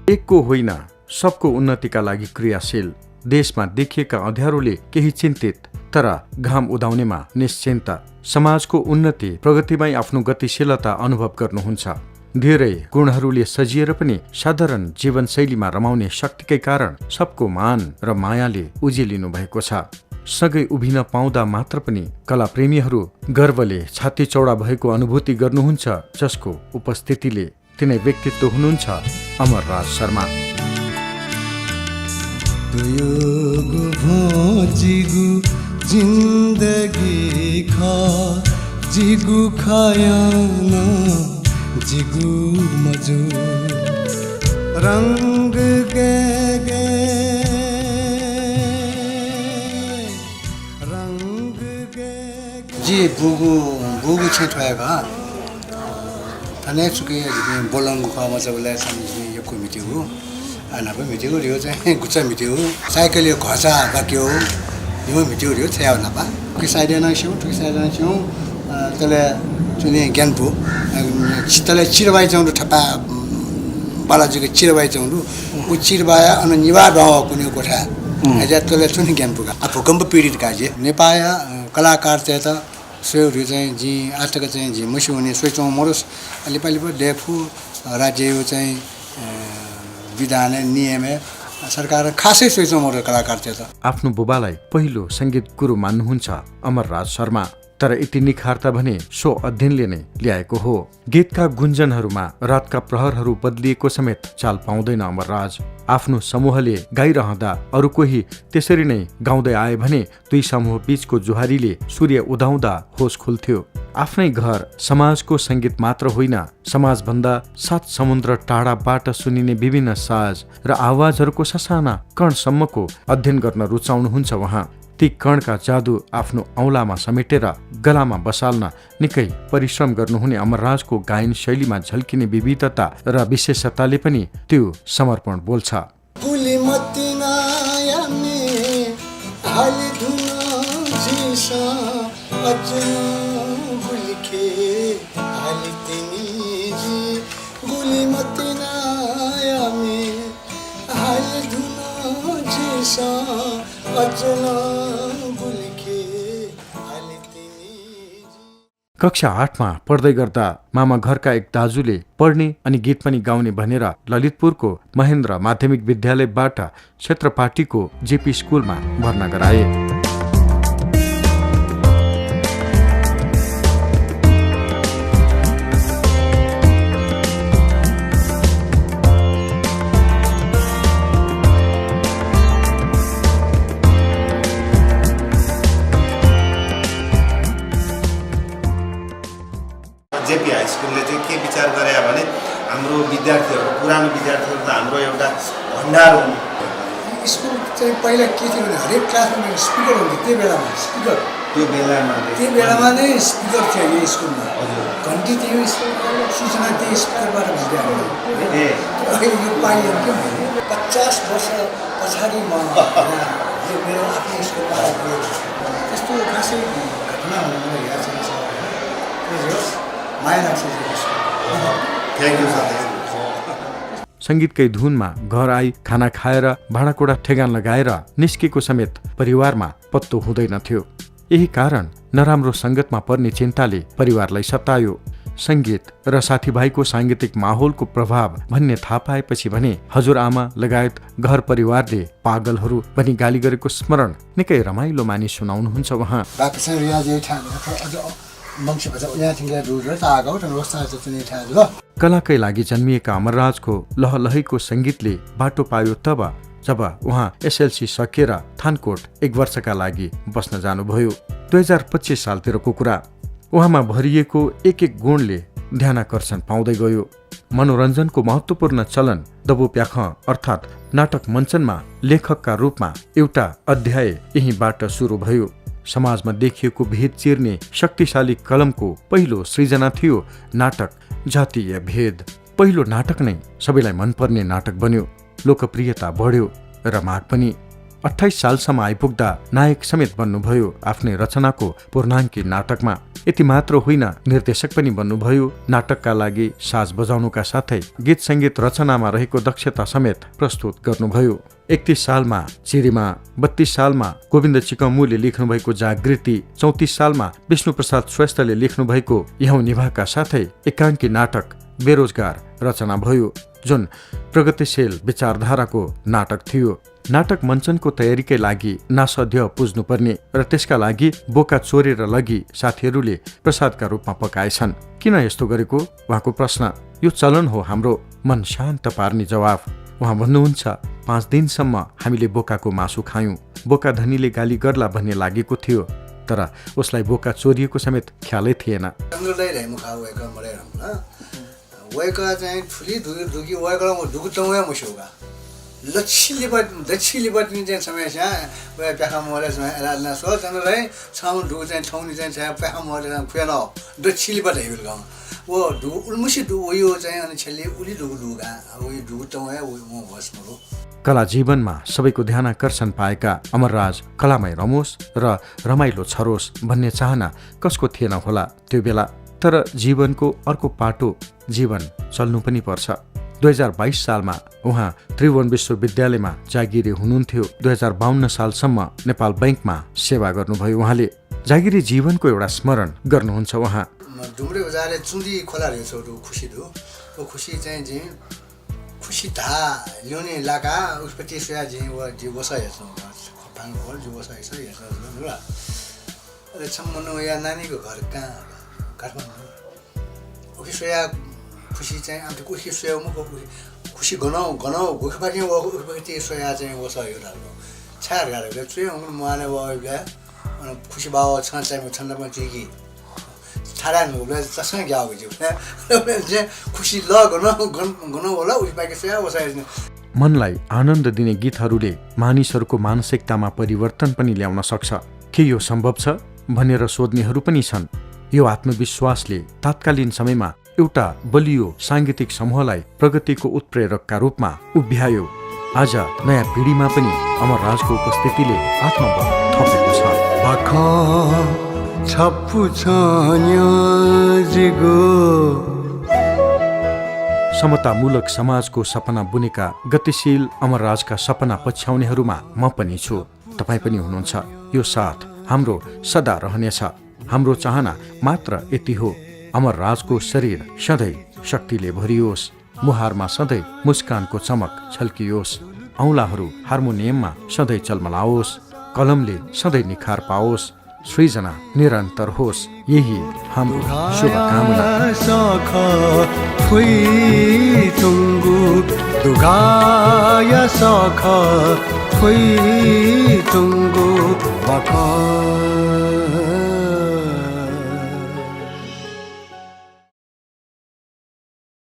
एकको होइन सबको उन्नतिका लागि क्रियाशील। देशमा देखिएका अँध्यारोले केही चिन्तित तर घाम उदाउनेमा निश्चिन्त। समाजको उन्नति प्रगतिमै आफ्नो गतिशीलता अनुभव गर्नुहुन्छ। धेरै गुणहरूले सजिएर पनि साधारण जीवनशैलीमा रमाउने शक्तिकै कारण सबको मान र मायाले उजिलिनु भएको छ। सँगै उभिन पाउँदा मात्र पनि कलाप्रेमीहरू गर्वले छाती चौडा भएको अनुभूति गर्नुहुन्छ, जसको उपस्थितिले तिनै व्यक्तित्व हुनुहुन्छ अमरराज शर्मा। जिंदगी खा जिगु खायाना जिगु मजू रंग गे गे रंग गे जी बुगु छेठवाएगा थाने चुके बोलंगु खा मजा बोला समझी यो कोई मिटियो आना पे मिटियो रियो चाहिँ गुच्चा मिटियो साइकल यो घसा गाक्यो यो मिटियो रियो छ्याउ नपा कि साइडना छु टु साइडना छु तले चुने ज्ञानपु चितले चिरबाई जाउँ ठप्पा बालाजीको चिरबाई जाउँ उ चिरबाया अनि निवार भाव कुनै कोठा अझै तले चुने ज्ञानपुका भूकम्प पीडित काजे नेपाल कलाकार चाहिँ त सोहरू चाहिँ जी आजतक चाहिँ जी मुसु हुने सोचौँ मरोस् नेपाली पो लेफु राज्य चाहिँ विधान नियम सरकार खासै सोचौँ मरो कलाकार चाहिँ त। आफ्नो बुबालाई पहिलो सङ्गीत गुरु मान्नुहुन्छ अमरराज शर्मा, तर यति निखारता भने सो अध्ययनले नै ल्याएको हो। गीतका गुन्जनहरूमा रातका प्रहरहरू बदलिएको समेत चाल पाउँदैन अमरराज। आफ्नो समूहले गाइरहँदा अरू कोही त्यसरी नै गाउँदै आए भने दुई समूह बीचको जुहारीले सूर्य उदाउँदा होस खुल्थ्यो। आफ्नै घर समाजको सङ्गीत मात्र होइन, समाजभन्दा 7 समुद्र टाढाबाट सुनिने विभिन्न साज र आवाजहरूको ससाना कणसम्मको अध्ययन गर्न रुचाउनुहुन्छ उहाँ। ती कणका जादु आफ्नो औँलामा समेटेर गलामा बसाल्न निकै परिश्रम गर्नुहुने अमरराजको गायन शैलीमा झल्किने विविधता र विशेषताले पनि त्यो समर्पण बोल्छ। कक्षा 8 मा पढ्दै गर्दा मामा घरका एक दाजुले पढ्ने अनि गीत पनि गाउने भनेर ललितपुरको महेन्द्र माध्यमिक विद्यालयबाट क्षेत्रपाटीको जेपी स्कुलमा भर्ना गराए। जेपी हाई स्कुलले चाहिँ के विचार गरे भने हाम्रो विद्यार्थीहरू पुरानो विद्यार्थीहरू त हाम्रो एउटा भण्डार हो। स्कुल चाहिँ पहिला के थियो भने हरेक क्लासमा स्पिकर हुन्थ्यो। त्यो बेलामा नै स्पिकर थियो यो स्कुलमा। घन्टी थियो स्कुलको सूचना त्यही स्पिकरबाट भन्दै हामीले यो पाइयो के 50 वर्ष पछाडि म यो मेरो आफ्नो स्कुलमा त्यस्तो खासै घटना हुनु मलाई याद छैन। संगीतकै धुनमा घर आई खाना खाएर भाँडाकुँडा ठेगान लगाएर निस्केको समेत परिवारमा पत्तो हुँदैनथ्यो। यही कारण नराम्रो संगतमा पर्ने चिन्ताले परिवारलाई सतायो। संगीत र साथीभाइको सांगीतिक माहौलको प्रभाव भन्ने थाहा पाएपछि भने हजुरआमा लगायत घर परिवारले पागलहरू भनी गाली गरेको स्मरण निकै रमाइलो मानि सुनाउनुहुन्छ उहाँ। कलाकै लागि जन्मिएका अमरराजको लहलहीको संगीतले बाटो पायो तब जब उहाँ एसएलसी सकेर थानकोट 1 वर्षका लागि बस्न जानुभयो। 2025 सालतिरको कुरा। उहाँमा भरिएको एक गुणले ध्यानाकर्षण पाउँदै गयो। मनोरञ्जनको महत्त्वपूर्ण चलन दबोप्याख अर्थात् नाटक मञ्चनमा लेखकका रूपमा एउटा अध्याय यहीँबाट सुरु भयो। समाजमा देखिएको भेद चिर्ने शक्तिशाली कलमको पहिलो सृजना थियो नाटक जातीय भेद। पहिलो नाटक नै सबैलाई मनपर्ने नाटक बन्यो। लोकप्रियता बढ्यो र माग पनि। 28 सालसम्म आइपुग्दा नायक समेत बन्नुभयो आफ्नै रचनाको पूर्णाङ्की नाटकमा। यति मात्र होइन, निर्देशक पनि बन्नुभयो। नाटकका लागि साज बजाउनुका साथै गीत सङ्गीत रचनामा रहेको दक्षता समेत प्रस्तुत गर्नुभयो। 31 सालमा चिरीमा, 32 सालमा गोविन्द चिकमुले लेख्नुभएको जागृति, 34 सालमा विष्णुप्रसाद श्रेष्ठले लेख्नुभएको यहाँ निभाका साथै एकाङ्की नाटक बेरोजगार रचना भयो, जुन प्रगतिशील विचारधाराको नाटक थियो। नाटक मञ्चनको तयारीकै लागि नासध्य पुज्नुपर्ने र त्यसका लागि बोका चोरेर लगी साथीहरूले प्रसादका रूपमा पकाएछन्। किन यस्तो गरेको उहाँको प्रश्न। यो चलन हो हाम्रो मन शान्त पार्ने जवाफ। उहाँ भन्नुहुन्छ, 5 दिनसम्म हामीले बोकाको मासु खायौं। बोका धनीले गाली गर्ला भन्ने लागेको थियो, तर उसलाई बोका चोरिएको समेत ख्यालै थिएन। कला जीवनमा सबैको ध्यान आकर्षण पाएका अमरराज कलामै रमोस् र रमाइलो छरोस् भन्ने चाहना कसको थिएन होला त्यो बेला। तर जीवनको अर्को पाटो, जीवन चल्नु पनि पर्छ। 2022 सालमा उहाँ त्रिभुवन विश्वविद्यालयमा जागिरे हुनुहुन्थ्यो। 2052 सालसम्म नेपाल बैंकमा सेवा गर्नुभयो। उहाँले जागिरे जीवनको एउटा स्मरण गर्नुहुन्छ। उहाँ डुम्रे बजारले चुन्दी खोला रहेछ खुसी दु ओ खुसी चाहिँ जे खुसी धा ल्याउने लाका उसपछि सोया जे व जे बसाइ छ भाङ घर जो बसाइ छ हेर्छ ल अरे सम्मनो या नानीको घर कहाँ काठमाडौँ ओके सोया खुसी चाहिँ अन्त खुसी सोया म खुसी गनाउ गोखबाटी उसपछि सोया चाहिँ बसाइ हो डालो छार गाले चाहिँ उन माने भयो गया अनि खुसी बाउ छ चाहिँ म छन्द पनि चिकी मनलाई आनन्द दिने गीतहरूले मानिसहरूको मानसिकतामा परिवर्तन पनि ल्याउन सक्छ। के यो सम्भव छ भनेर सोध्नेहरू पनि छन्। यो आत्मविश्वासले तात्कालीन समयमा एउटा बलियो सांगीतिक समूहलाई प्रगतिको उत्प्रेरकका रूपमा उभ्यायो। आज नयाँ पिढीमा पनि अमरराजको उपस्थितिले आत्मबल थपेको छ। समतामूलक समाजको सपना बुनेका गतिशील अमरराजका सपना पछ्याउनेहरूमा म पनि छु, तपाईँ पनि हुनुहुन्छ। यो साथ हाम्रो सदा रहनेछ। हाम्रो चाहना मात्र यति हो, अमरराजको शरीर सधैँ शक्तिले भरियोस्, मुहारमा सधैँ मुस्कानको चमक छल्कियोस्, औँलाहरू हार्मोनियममा सधैँ चलमलाओस्, कलमले सधैँ निखार पाओस्, सृजना निरन्तर होस्। यही हाम्रो शुभकामना। दुगाया सख